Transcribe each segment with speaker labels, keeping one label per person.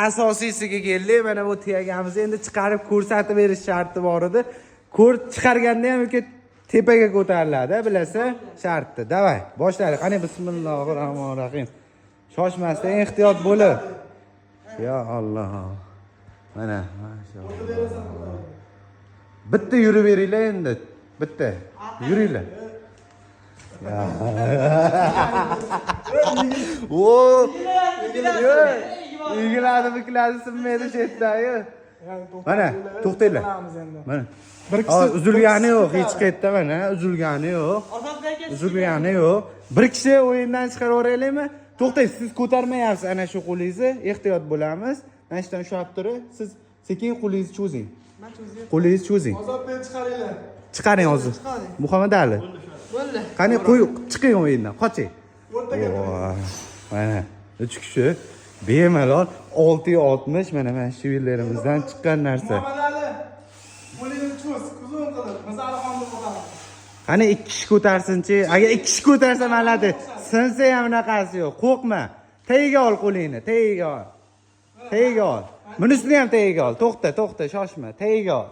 Speaker 1: Asosiysiga keldik. Mana bu тяга mizni endi chiqarib ko'rsatib berish sharti bor edi. Ko'r chiqarganda ham uka tepaga ko'tariladi, bilasa shartni. Давай, boshlaylik. Qani, bismillahir rohmanir rohim. Shoshmasdan, ehtiyot bo'lib. Yo Alloh. Mana, mashalloh. Bitta yurib beringlar endi. Bitta. Yuringlar. Ya. O! Egiladi, bukiladi, sinmaydi shu yerda. Mana, to'xtanglar.
Speaker 2: Qilamiz endi.
Speaker 1: Mana.
Speaker 2: Bir
Speaker 1: Hozir
Speaker 2: kishi
Speaker 1: uzilgani yo'q, hech qayerda, mana, uzilgani yo'q.
Speaker 3: Ozodbek aka.
Speaker 1: Uzilgani yo'q. Bir kishi o'yindan chiqarib yuboraylikmi? To'xtang, siz ko'tarmayapsiz ana shu qo'lingizni, ehtiyot bo'lamiz. Mana shu yerdan ushlab turib, siz sekin qo'lingizni cho'zing. Qo'lingizni cho'zing.
Speaker 2: Ozodbek, chiqaringlar.
Speaker 1: Chiqaring hozir. Muhammad Ali.
Speaker 3: Bo'ldi.
Speaker 1: Qani, qo'y, chiqing o'yindan, qoching.
Speaker 2: O'rtaga.
Speaker 1: Voy, mana uch kishi bemalol 6,60, mana shu yerlarimizdan chiqqan narsa.
Speaker 2: Muhammad Ali. Qo'lingni cho'z, uzun qilib. Mirzalixonni qo'yamiz.
Speaker 1: Qani, ikki kishi ko'tarsinchi. Agar ikki kishi ko'tarsa, maladi. Sinsa ham unaqasi yo'q. Qo'rqma. Tagiga ol qo'lingni, tagiga ol. Tagiga ol. Bunisini ham tagiga ol. To'xta, to'xta, shoshma. Tagiga ol.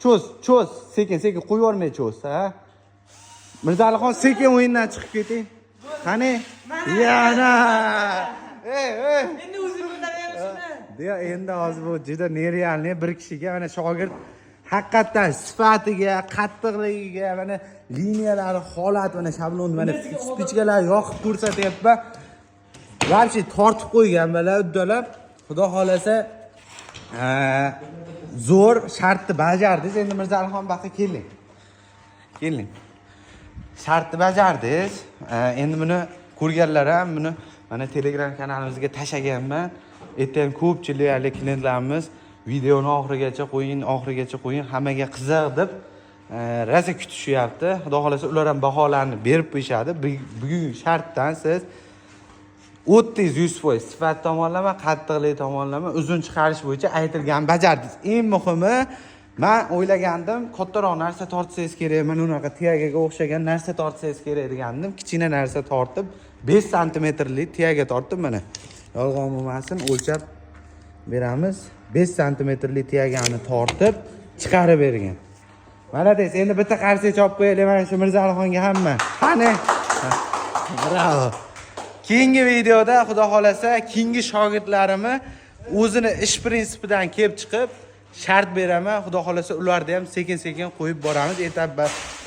Speaker 1: Cho'z, cho'z, sekin, sekin qo'yib yubormay cho'z, ha. Mirzalixon, sekin o'yindan chiqib keting. Qani? Yana. Ey, ey.
Speaker 3: Endi o'zim ko'taryapmiz shuni.
Speaker 1: Deya, endi hozir bu juda нереальный, bir kishiga mana shogird haqiqatdan sifatiga, qattiqligiga, mana liniyalari, holat, mana shablon, mana спичка lar yoqib ko'rsatyapman. Вообще tortib qo'ygan bola uddalab. Xudo xolasa, zo'r shartni bajardingiz. Endi Mirzalixon baqa, keling. Keling. Shartni bajardingiz. Endi buni ko'rganlar ham, buni mana Telegram kanalimizga tashlaganman. Erta ham ko'pchilik hali klientlarimiz "Videoni oxirigacha qo'ying, oxirigacha qo'ying, hammaga qiziq" deb rosa kutishyapti. Xudo xohlasa, ular ham baholarni berib qo'yishadi. Bugun shartdan siz o'tdingiz 100%, sifat tomonlama, qattiqlik tomonlama, uzun chiqarish bo'yicha aytilgan bajardingiz. Eng muhimi, man o'ylagandim, kattaroq narsa tortsangiz kerak, mana unaqa тяга ga o'xshagan narsa tortsangiz kerak degandim. Kichkina narsa tortib, 5 santimetrli тяга tortib, mana, yolg'on bo'lmasin, o'lchab beramiz. 5 santimetrli тяга ni tortib chiqarib bergan. Молодец. Endi bitta qarsak chopib qo'yaylik mana shu Mirzalixonga hamma. Qani? Bravo. Keyingi videoda, xudo xohlasa, keyingi shogirdlarimni o'zini ish prinsipidan kelib chiqib shart beraman. Xudo xohlasa, ularni ham sekin sekin qo'yib boramiz, etap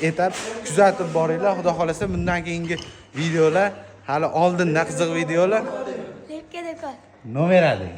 Speaker 1: etap kuzatib boringlar. Xudo xohlasa, bundan keyingi videolar hali oldinda, qiziq videolar.
Speaker 4: Lepka.
Speaker 1: Nomer один.